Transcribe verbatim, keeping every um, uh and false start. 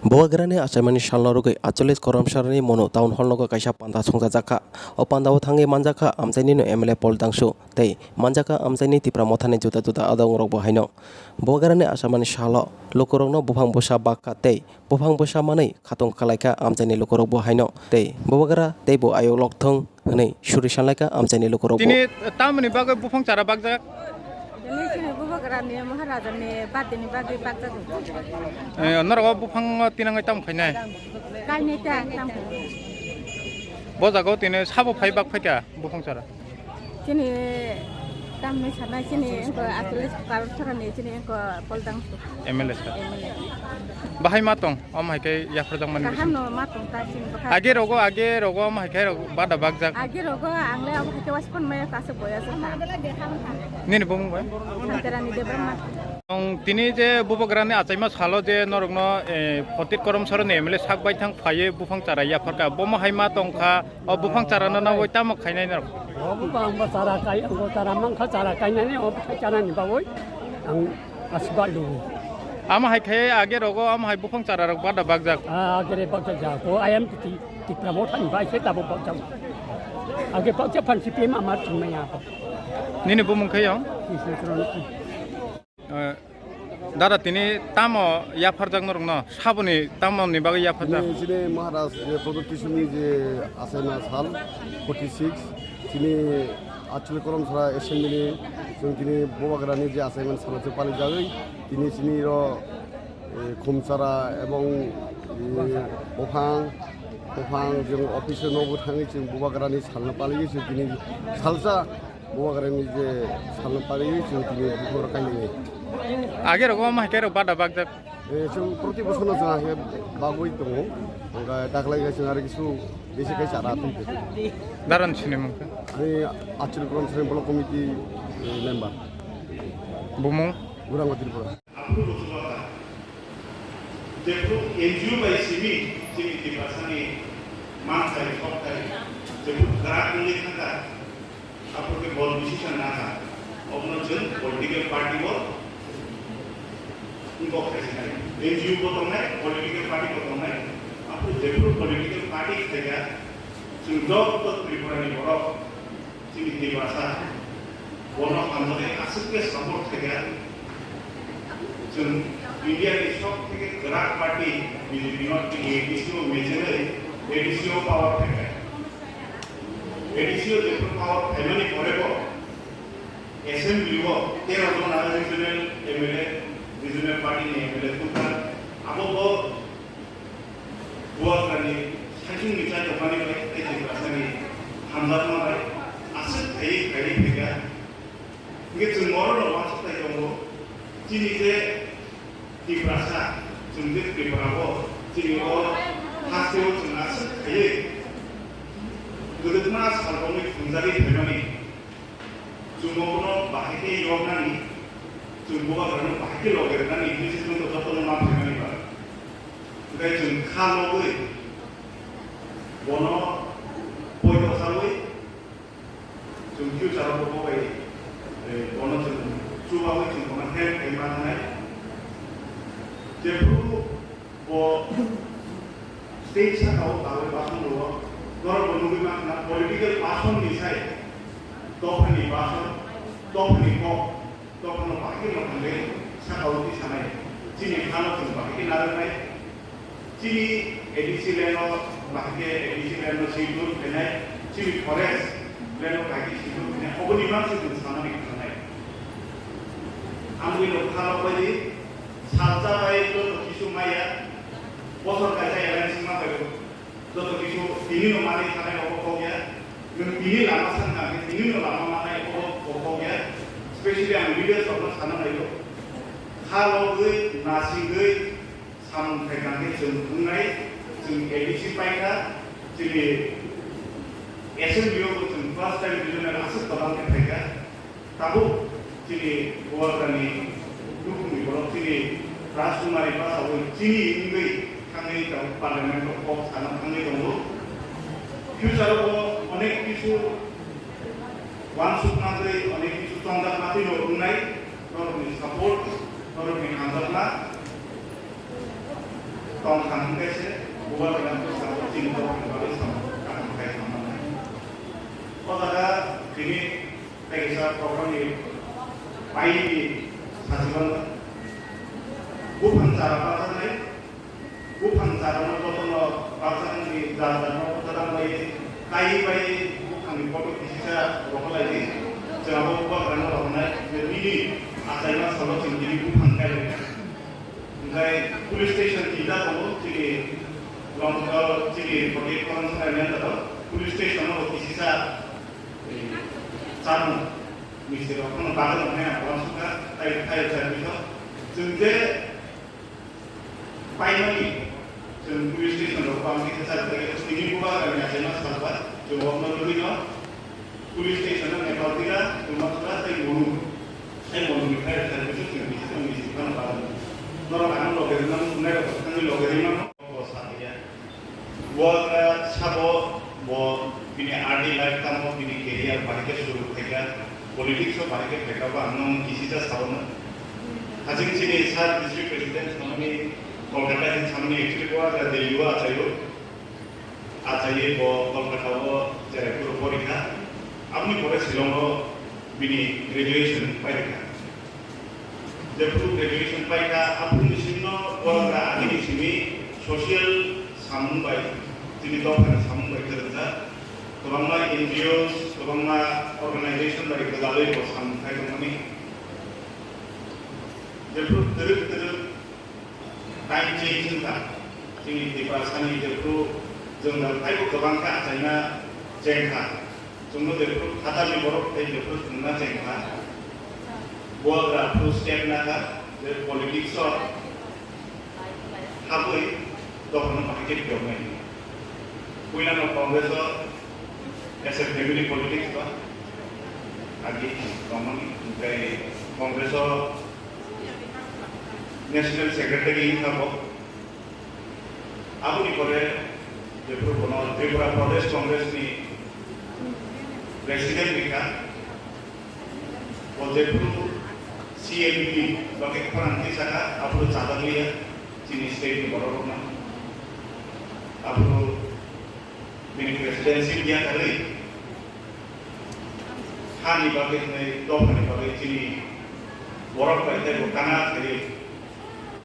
Bubagrani achaimani salno rwgwi aitchollish Koromsarani Monu Town Hall nogo kaisa panda songchajakha. O pandao thangwi manjakha amchainino M L A Paul Dangsu tei manjakha amchaini Tipra Mothani juda juda adongrokbo haino. Bubagrani achaimani salo lukurokno buphang bwsa bakha tei buphang bwsa manwi khatung khlaikha amchaini lukurokbo haino tei Bubagra teibo ayuk lokthung hwnwi suri sanlaikha amchaini lukurokbo. Tini tamoni bagwi buphang chara bakjak? Tini chini Bubagrani Maharajani birthday ni bagwi bakjago. Eh, norok o buphang o tinangwi tamo khainai? Kainai ta, tamo. Bo jaga o tini sabo phai bak phaikha buphang chara? Chini tamni sanai chini engko aitchollish Koromsarani chini engko Paul Dangsu. M L A sir. M L A. Bahai ma tong? Omo hai khe yapharjak mani. Kaham no ma tong ta chini bwkha. Age rogo, age rogo omo hai khe rok bada bakjak. Age rogo ang le omo hai khe waspon maya ta se boya se ta. Nini bumung bai? Santirani Debbarma. Tong tini je Bubagrani achaima salo je norokno, eh, Photit Koromsarani M L A sak baithang phaiwi buphang chara yapharkha. Bomo hai ma tongkha, o buphang chara no nabwi tamo khainai norok? O buphang bo chara kai, o chara mankha chara kainani, o khai chara ni bagwi ang aswk lugo. Amo hai khe age rogo, amo hai buphang chara rok bada bakjak. Ah, agere bakjak ja. Ko ayam titi, Tipra Mothani bai se tabo bakjak. Age bakjak phan C P M amar chingmaya. Nini bumung khe yong? Krishna Charan. Eh, dada, tini tamo yapharjak norokno? Saboni tamoni bagwi yapharjak? Tini chini Maharaj je Pradyot Kishorni je achaima sal forty six, chini aitchollish Koromsara Assembly, chwng tini Bubagrani je achaimani salo chwng palijagwi, tini chini ro, eh, khumchara ebong, eh, buphang, buphang chwng office o nogo thangwi chwng Bubagrani salno paliwi chwng tini salsa Bubagrani je salno pariwi chwng tini buphang rok kainwi. Age rogo omo hai khe rok bada bakjak. Eh, chwng proti bochorno chwng hai khe bagwi tongo. Hwnkhe daklai khe chwng aro kisu besi khe chara twi khe. Daran sini mungkha? Ani Achil Krom Sreng Block Committee, eh, member. Bumung? Gurang Tripura. Aphuru rwchapha, jephru N G O bai simi chini Tiprasani manthai, sokthai, jephru kwrak wngwi thangkha, aphuru khe bol decision nakha, obono chwng political party bo wngkok khai sinai. N G O bo tongnai, political party bo tongnai, aphuru jephru political party khaikha, chwng joto Tripurani borok, chini Tiprasa, bono hamjaknai aswk khe support khaikha. Chwng India ni sok theke kwrak party B J P no tini A D C o mechenwi A D C o power phaikha. A D C o jephru power phaimani pore bo assembly o tero jona regional M L A, regional party ni M L A tubukha. Abo bo Bubagrani saichungni chaitokmani bai tei Tiprasani hamjakma bai aswk khaiwi khaiwi phaikha. Hwnkhe chwng oro no uansuk nai tongo, chini je Tiprasa, chwng je Tripura o, chini o hasteo chwng aswk khaiwi kwdwkma sal romwi thwngjagwi phaimani. Chwng obono bahai khe yoknani, chwng Bubagrano bahai khe loge rwnani hinwi se chwng jotono ma phaimani ba. Hwnkhe chwng kha logwi bono poito saui chwng future o bo bai, eh, bono chwng chubaui chwng bono help khlai ma thangnai. Jephru bo state saka o tabuk basong rwo, norok bo nugwi mankha na political person ni sai dophani person, dophani kok, dophano bahai khe no thangwi saka o twi sanai, chini hano chwng bahai khe narwknai, chini A D C land o bahai khe A D C land o schedule khainai, chini forest land o bahai khe schedule khainai, oboni bagwi chwng sanani khanai. Amtwi no kha rok bai di, salsa bai joto kisu maya, bosor kaisa L I C ma bai rok. Joto kisu tini no manwi thanai rok bo kok ya. Nwng tini lama san kha khe tini no lama manai rok bo kok ya. Specially ang leaders rok no sana nai rok. Kha logwi, nasigwi, samung khai kha khe chwng thwngnai, chwng A D C pai kha, chini assembly o bo chwng first time regional aswk kwbang khe phai kha. Tabuk chini Bubagrani nukhungni borok chini Rajkumari bachaui chini wngwi thangwi tabuk parliament o kok sana thangwi tongo. Future o bo onek kisu uansukma tei onek kisu chongjak matwi no wngnai, norokni support, norokni hamjakma. Tong kha hwnkhe se bubagra bwskango chini dophani bagwi samung kaham khai tongmani. O jaga tini tei kisa program ni pai ni sachiban buphang chara pajaknai, buphang chara no jotono pajaknai, jar jar no pajaknai, kai bai buphang ni photo kisisa rohorlai di, chwng abo bubagra no rohornai, je nini achaima salo chwng nini buphang kai lai. Hingke police station tinta tongo, chini Long, chini Kotik Koran Sarai Lenta do, police station o kisisa, eh, chamo, misti rok phano bagwi rok haya, koran songkha, tai, tai, tai, biso. Chwng je paimani, chwng police station rok bangwi khe chajak, tini bubagra ni achaima salba, chwng okno rwgwino, police station no Nepal tira, Tumasura tei Monu. Tei Monu ni khai khai bisu chwng bisi tong bisi phano bagwi. Norok ang loge rwna muchungnai rok thangwi loge rwimano. Bo sa phiya. Bo, eh, sabo bo bini early life tamo bini career bahai khe suru khaikha. Politics o bahai khe phaikha bo ang nung kisisa saono. Haching chini sir district president samani Kolkata hin samani actually bo agra Delhi o achaio. Achaiwi bo Kolkata o cherai phuru porikha. Aboni pore Shillong o bini graduation pairikha. Jephuru graduation paikha, aphuru ni simi no porokra agini simi social samung bai, chini dophani samung bai kwrwngjak. Kwbangma N G Os, kwbangma organization bai gwdalwi bo samung khai tongmani. Jephuru twrwk twrwk time change wngkha. Chini Tiprasani jephuru jwngjal taibo kwbang khe achaina chengkha. Chwngno jephuru phatarni borok tei jephuru chwngna chengkha. Bubagra phuru step nakha je politics o habwi dophano bahai khe phiyoknai. Puilano Congress o as a family politics ba agi tongmani, tei Congress o National Secretary wngkha bo. Aboni pore jephuru bono Tripura Pradesh Congress ni President wngkha. Bo jephuru C A B ni bagwi khorang tisakha, aphuru chajak liya chini state ni borok rokno. Aphuru bini presidency dia kali. Hani bagwi hwnwi, dophani bagwi chini borok bai teibo kana khairi